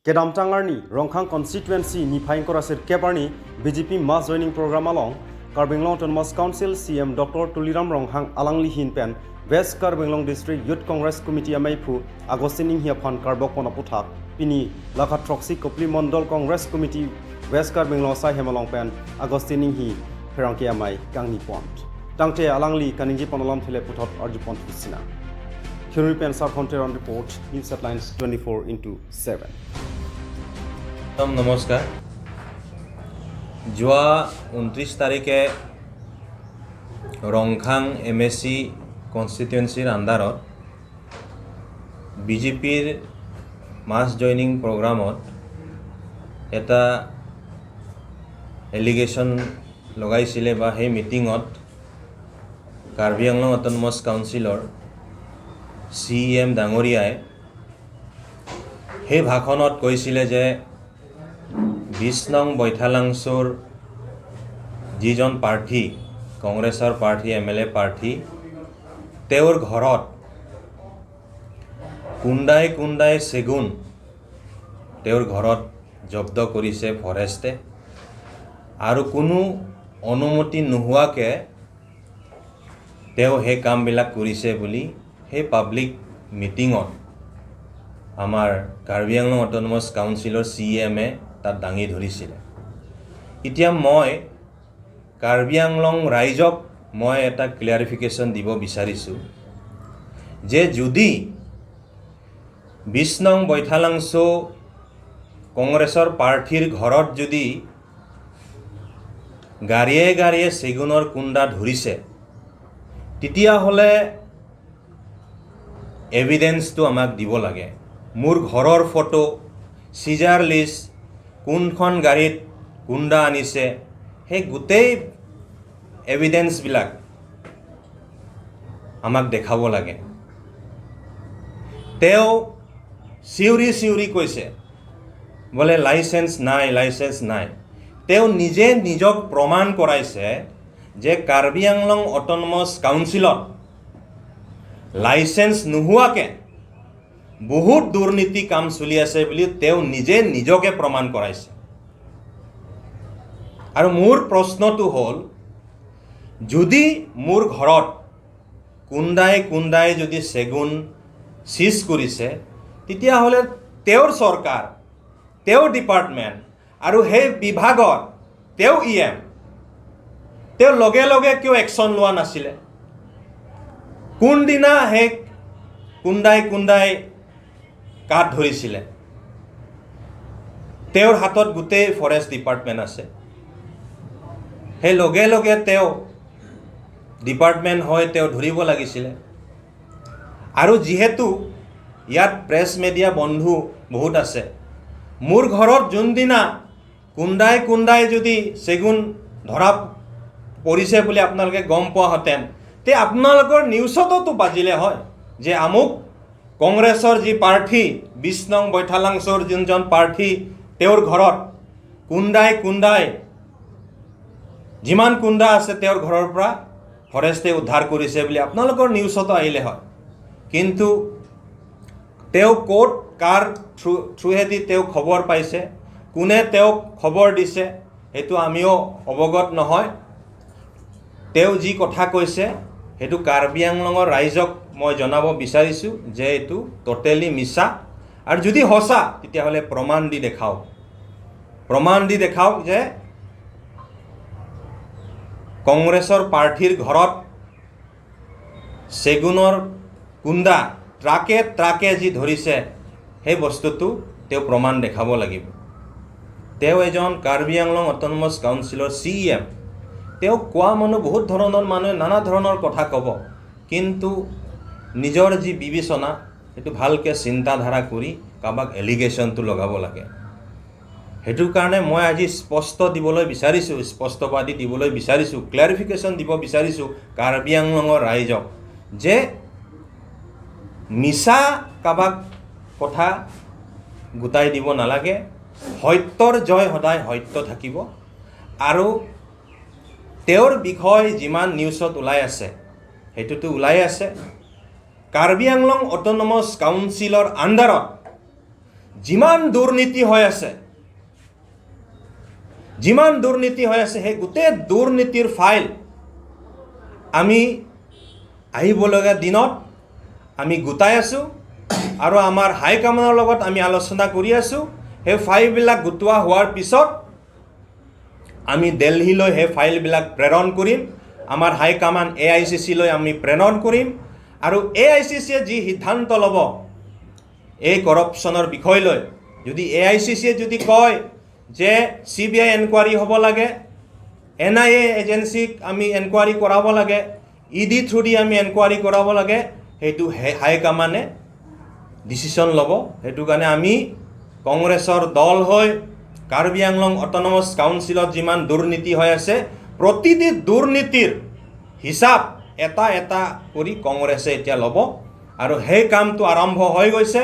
Kedam Tangarni Rongkhang constituency ni phaing korasir keparni BJP mass joining program along Karbi Anglong Autonomous Council CM Dr. Tuliram Ronghang alangli hinpen West Karbi Anglong District Youth Congress Committee amai phu Agustin Inghia phan karbok pona puthak pini lakha troxy Kopli Mondol Congress Committee West Karbi Anglong sai hemalong pen Agustin Inghi pherangki amai kangni pont tangte alangli kaningji ponolam thele puthot arju pont husina Khiruri pen sar on report, News Headlines 24x7. একদম নমস্কাৰ। যোৱা 29 তাৰিখে Rongkhang mAh কনষ্টিটুৱেঞ্চিৰ আণ্ডাৰত বিজেপিৰ মাছ joining প্ৰগ্ৰামত এটা allegation লগাইছিলে বা সেই মিটিঙত কাৰ্বি আংলং অট'নমাছ কাউন্সিলৰ চি এম ডাঙৰীয়াই সেই ভাষণত কৈছিলে যে 20 নং বৈঠালাংছ'ৰ যিজন প্ৰাৰ্থী, কংগ্ৰেছৰ প্ৰাৰ্থী, এমএলএ প্ৰাৰ্থী, তেওঁৰ ঘৰত কুন্দাই কুন্দাই চেগুন তেওঁৰ ঘৰত জব্দ কৰিছে ফৰেষ্টে আৰু কোনো অনুমতি নোহোৱাকৈ তেওঁ সেই কামবিলাক কৰিছে বুলি সেই পাব্লিক মিটিঙত আমাৰ কাৰ্বি আংলং অট'নমাছ কাউন্সিলৰ চি এমে তাত দাঙি ধৰিছিলে। এতিয়া মই কাৰ্বি আংলং ৰাইজক মই এটা ক্লিয়াৰিফিকেশ্যন দিব বিচাৰিছোঁ যে যদি 20 নং বৈঠালাংছ' কংগ্ৰেছৰ প্ৰাৰ্থীৰ ঘৰত যদি গাড়ীয়ে গাড়ীয়ে চেগুনৰ কুন্দা ধৰিছে, তেতিয়াহ'লে এভিডেন্সটো আমাক দিব লাগে। মোৰ ঘৰৰ ফটো, চিজাৰ লিষ্ট, কোনখন গাড়ীত কুন্দা আনিছে, সেই গোটেই এভিডেন্সবিলাক আমাক দেখাব লাগে। তেওঁ চিঞৰি চিঞৰি কৈছে বোলে লাইচেঞ্চ নাই, লাইচেঞ্চ নাই। তেওঁ নিজে নিজক প্ৰমাণ কৰাইছে যে কাৰ্বি আংলং অট'নমাছ কাউন্সিলত লাইচেঞ্চ নোহোৱাকৈ বহুত দুৰ্নীতি কাম চলি আছে বুলি তেওঁ নিজে নিজকে প্ৰমাণ কৰাইছে। আৰু মোৰ প্ৰশ্নটো হ'ল, যদি মোৰ ঘৰত কুন্দাই কুন্দাই যদি চেগুন চিজ কৰিছে, তেতিয়াহ'লে তেওঁৰ চৰকাৰ, তেওঁৰ ডিপাৰ্টমেণ্ট আৰু সেই বিভাগত তেওঁ ইএম, তেওঁ লগে লগে কিয় একশ্যন লোৱা নাছিলে? কোনদিনা সেই কুন্দাই কুন্দাই কাঠ ধৰিছিলে? তেওঁৰ হাতত গোটেই ফৰেষ্ট ডিপাৰ্টমেণ্ট আছে। সেই লগে লগে তেওঁ ডিপাৰ্টমেণ্ট হৈ তেওঁ ধৰিব লাগিছিলে। আৰু যিহেতু ইয়াত প্ৰেছ মিডিয়া বন্ধু বহুত আছে, মোৰ ঘৰত যোনদিনা কুন্দাই কুন্দাই যদি চেগুন ধৰা পৰিছে বুলি আপোনালোকে গম পোৱাহেঁতেন, তে আপোনালোকৰ নিউজতো বাজিলে হয় যে আমুক কংগ্ৰেছৰ যি প্ৰাৰ্থী, 20 নং বৈঠালাংছ'ৰ যোনজন প্ৰাৰ্থী, তেওঁৰ ঘৰত কুন্দাই কুন্দাই যিমান কুন্দা আছে তেওঁৰ ঘৰৰ পৰা ফৰেষ্টে উদ্ধাৰ কৰিছে বুলি আপোনালোকৰ নিউজতো আহিলে হয়। কিন্তু তেওঁ ক'ত কাৰ থ্ৰুহেদি তেওঁ খবৰ পাইছে, কোনে তেওঁক খবৰ দিছে, সেইটো আমিও অৱগত নহয়। তেওঁ যি কথা কৈছে, সেইটো কাৰ্বি আংলঙৰ ৰাইজক মই জনাব বিচাৰিছোঁ যে এইটো ট'টেলি মিছা। আৰু যদি সঁচা, তেতিয়াহ'লে প্ৰমাণ দি দেখাওক। প্ৰমাণ দি দেখাওক যে কংগ্ৰেছৰ প্ৰাৰ্থীৰ ঘৰত চেগুনৰ কুন্দা ট্ৰাকে ট্ৰাকে যি ধৰিছে, সেই বস্তুটো তেওঁ প্ৰমাণ দেখাব লাগিব। তেওঁ এজন কাৰ্বি আংলং অট'নমাছ কাউন্সিলৰ চি এম। তেওঁক কোৱা মানুহ, বহুত ধৰণৰ মানুহে নানা ধৰণৰ কথা ক'ব, কিন্তু নিজৰ যি বিবেচনা, সেইটো ভালকৈ চিন্তাধাৰা কৰি কাৰোবাক এলিগেশ্যনটো লগাব লাগে। সেইটো কাৰণে মই আজি স্পষ্ট দিবলৈ বিচাৰিছোঁ, স্পষ্টবাদী দিবলৈ বিচাৰিছোঁ, ক্লেৰিফিকেশ্যন দিব বিচাৰিছোঁ কাৰ্বি আংলঙৰ ৰাইজক যে মিছা কাৰোবাক কথা গোটাই দিব নালাগে। সত্যৰ জয় সদায় সত্য থাকিব। আৰু তেওঁৰ বিষয় যিমান নিউজত ওলাই আছে, সেইটোতো ওলাই আছে। কাৰ্বি আংলং অট'নমাছ কাউন্সিলৰ আণ্ডাৰত যিমান দুৰ্নীতি হৈ আছে, যিমান দুৰ্নীতি হৈ আছে, সেই গোটেই দুৰ্নীতিৰ ফাইল আমি আহিবলগীয়া দিনত আমি গোটাই আছোঁ আৰু আমাৰ হাইকমাণ্ডৰ লগত আমি আলোচনা কৰি আছোঁ। সেই ফাইলবিলাক গোটোৱা হোৱাৰ পিছত আমি দিল্লীলৈ সেই ফাইলবিলাক প্ৰেৰণ কৰিম। আমাৰ হাইকমাণ্ড এআইচিচিলৈ আমি প্ৰেৰণ কৰিম আৰু এআইচিচিয়ে যি সিদ্ধান্ত ল'ব এই কৰপশ্যনৰ বিষয় লৈ, যদি এআইচিচিয়ে যদি কয় যে চিবিআই এনকুৱাৰী হ'ব লাগে, এনআইএ এজেঞ্চিক আমি এনকুৱাৰী কৰাব লাগে, ইডি থ্ৰু দি আমি এনকুৱাৰী কৰাব লাগে, সেইটো হাইকমাণ্ডে ডিচিশ্যন ল'ব। সেইটো কাৰণে আমি কংগ্ৰেছৰ দল হৈ কাৰ্বি আংলং অট'নমাছ কাউন্সিলত যিমান দুৰ্নীতি হৈ আছে, প্ৰতিটি দুৰ্নীতিৰ হিচাপ এটা এটা কৰি কংগ্ৰেছে এতিয়া ল'ব আৰু সেই কামটো আৰম্ভ হৈ গৈছে।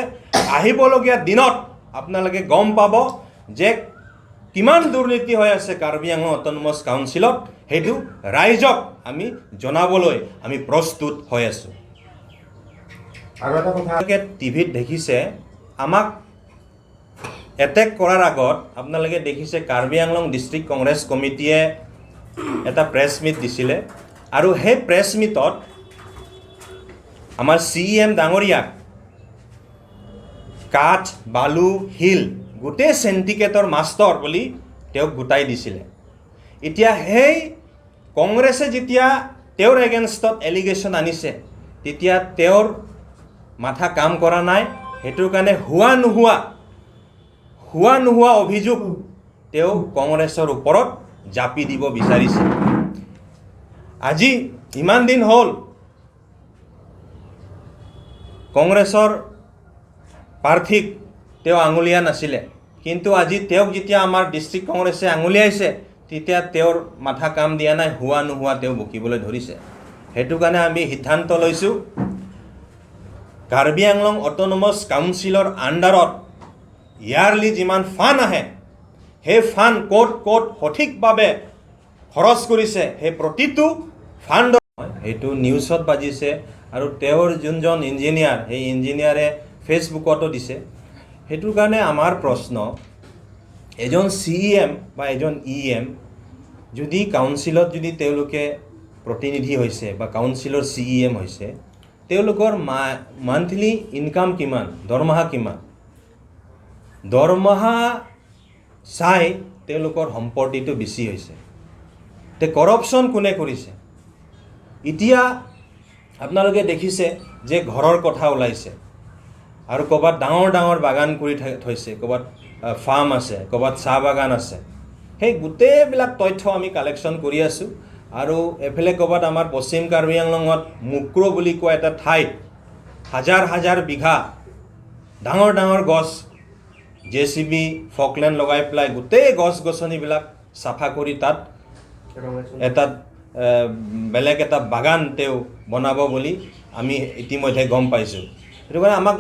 আহিবলগীয়া দিনত আপোনালোকে গম পাব যে কিমান দুৰ্নীতি হৈ আছে কাৰ্বি আংলং অট'নমাছ কাউন্সিলত। সেইটো ৰাইজক আমি জনাবলৈ আমি প্ৰস্তুত হৈ আছোঁ। আৰু এটা কথা। আপোনালোকে টিভিত দেখিছে, আমাক এটেক কৰাৰ আগত আপোনালোকে দেখিছে কাৰ্বি আংলং ডিষ্ট্ৰিক্ট কংগ্ৰেছ কমিটিয়ে এটা প্ৰেছ মিট দিছিলে আৰু সেই প্ৰেছ মিটত আমাৰ চিইএম ডাঙৰীয়াক কাঠ, বালু, শিল গোটেই চেণ্ডিকেটৰ মাষ্টৰ বুলি তেওঁক গোটাই দিছিলে। এতিয়া সেই কংগ্ৰেছে যেতিয়া তেওঁৰ এগেইনষ্টত এলিগেশ্যন আনিছে, তেতিয়া তেওঁৰ মাথা কাম কৰা নাই। সেইটোৰ কাৰণে হোৱা নোহোৱা অভিযোগ তেওঁ কংগ্ৰেছৰ ওপৰত জাপি দিব বিচাৰিছে। আজি ইমান দিন হ'ল, কংগ্ৰেছৰ প্ৰাৰ্থীক তেওঁ আঙুলিয়া নাছিলে। কিন্তু আজি তেওঁক যেতিয়া আমাৰ ডিষ্ট্ৰিক্ট কংগ্ৰেছে আঙুলিয়াইছে, তেতিয়া তেওঁৰ মাথা কাম দিয়া নাই। হোৱা নোহোৱা তেওঁ বকিবলৈ ধৰিছে। সেইটো কাৰণে আমি সিদ্ধান্ত লৈছোঁ, কাৰ্বি আংলং অট'নমাছ কাউন্সিলৰ আণ্ডাৰত ইয়াৰলি যিমান ফাণ্ড আহে, সেই ফাণ্ড ক'ত ক'ত সঠিকভাৱে খৰচ কৰিছে, সেই প্ৰতিটো ফাণ্ডৰ সেইটো নিউজত বাজিছে আৰু তেওঁৰ যোনজন ইঞ্জিনিয়াৰ, সেই ইঞ্জিনিয়াৰে ফেচবুকতো দিছে। সেইটো কাৰণে আমাৰ প্ৰশ্ন, এজন চিইএম বা এজন ইএম যদি কাউন্সিলত যদি তেওঁলোকে প্ৰতিনিধি হৈছে বা কাউন্সিলৰ চিইএম হৈছে, তেওঁলোকৰ মান্থলি ইনকাম কিমান, দৰমহা কিমান? দৰমহা চাই তেওঁলোকৰ সম্পত্তিটো বেছি হৈছে। তে কৰপশ্যন কোনে কৰিছে? এতিয়া আপোনালোকে দেখিছে যে ঘৰৰ কথা ওলাইছে আৰু ক'ৰবাত ডাঙৰ ডাঙৰ বাগান কৰি থৈছে, ক'ৰবাত ফাৰ্ম আছে, ক'ৰবাত চাহ বাগান আছে। সেই গোটেইবিলাক তথ্য আমি কালেকশ্যন কৰি আছোঁ। আৰু এইফালে ক'ৰবাত আমাৰ পশ্চিম কাৰ্বি আংলঙত মুক্ৰ বুলি কোৱা এটা ঠাইত হাজাৰ হাজাৰ বিঘা ডাঙৰ ডাঙৰ গছ, জেচিবি, ফকলেণ্ড লগাই পেলাই গোটেই গছ গছনিবিলাক চাফা কৰি তাত এটা বেলেগ এটা বাগান তেওঁ বনাব বুলি আমি ইতিমধ্যে গম পাইছোঁ। সেইটো কাৰণে আমাক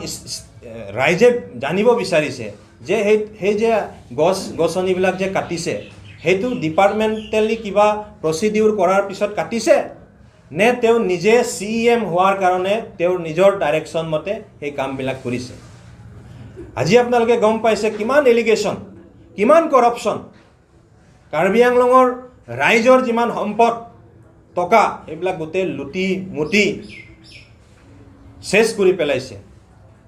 ৰাইজে জানিব বিচাৰিছে যে সেই যে গছ গছনিবিলাক যে কাটিছে, সেইটো ডিপাৰ্টমেণ্টেলি কিবা প্ৰচিডিউৰ কৰাৰ পিছত কাটিছে নে তেওঁ নিজে চিইএম হোৱাৰ কাৰণে তেওঁৰ নিজৰ ডাইৰেকশ্যন মতে সেই কামবিলাক কৰিছে? আজি আপোনালোকে গম পাইছে কিমান এলিগেশ্যন, কিমান কৰপশ্যন। কাৰ্বি আংলঙৰ ৰাইজৰ যিমান সম্পদ, টকা, সেইবিলাক গোটেই লুটি মুটি শেষ কৰি পেলাইছে।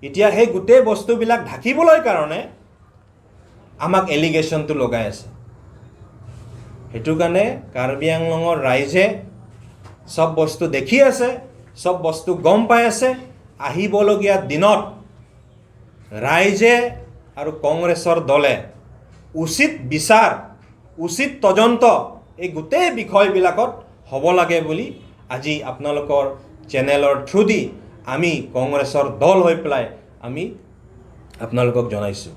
এতিয়া সেই গোটেই বস্তুবিলাক ঢাকিবলৈ কাৰণে আমাক এলিগেশ্যনটো লগাই আছে। সেইটো কাৰণে কাৰ্বি আংলঙৰ ৰাইজে চব বস্তু দেখি আছে, চব বস্তু গম পাই আছে। আহিবলগীয়া দিনত ৰাইজে আৰু কংগ্ৰেছৰ দলে উচিত বিচাৰ, উচিত তদন্ত এই গোটেই বিষয়বিলাকত হ'ব লাগে বুলি আজি আপোনালোকৰ চেনেলৰ থ্ৰুদি আমি কংগ্ৰেছৰ দল হৈ পেলাই আমি আপোনালোকক জনাইছোঁ।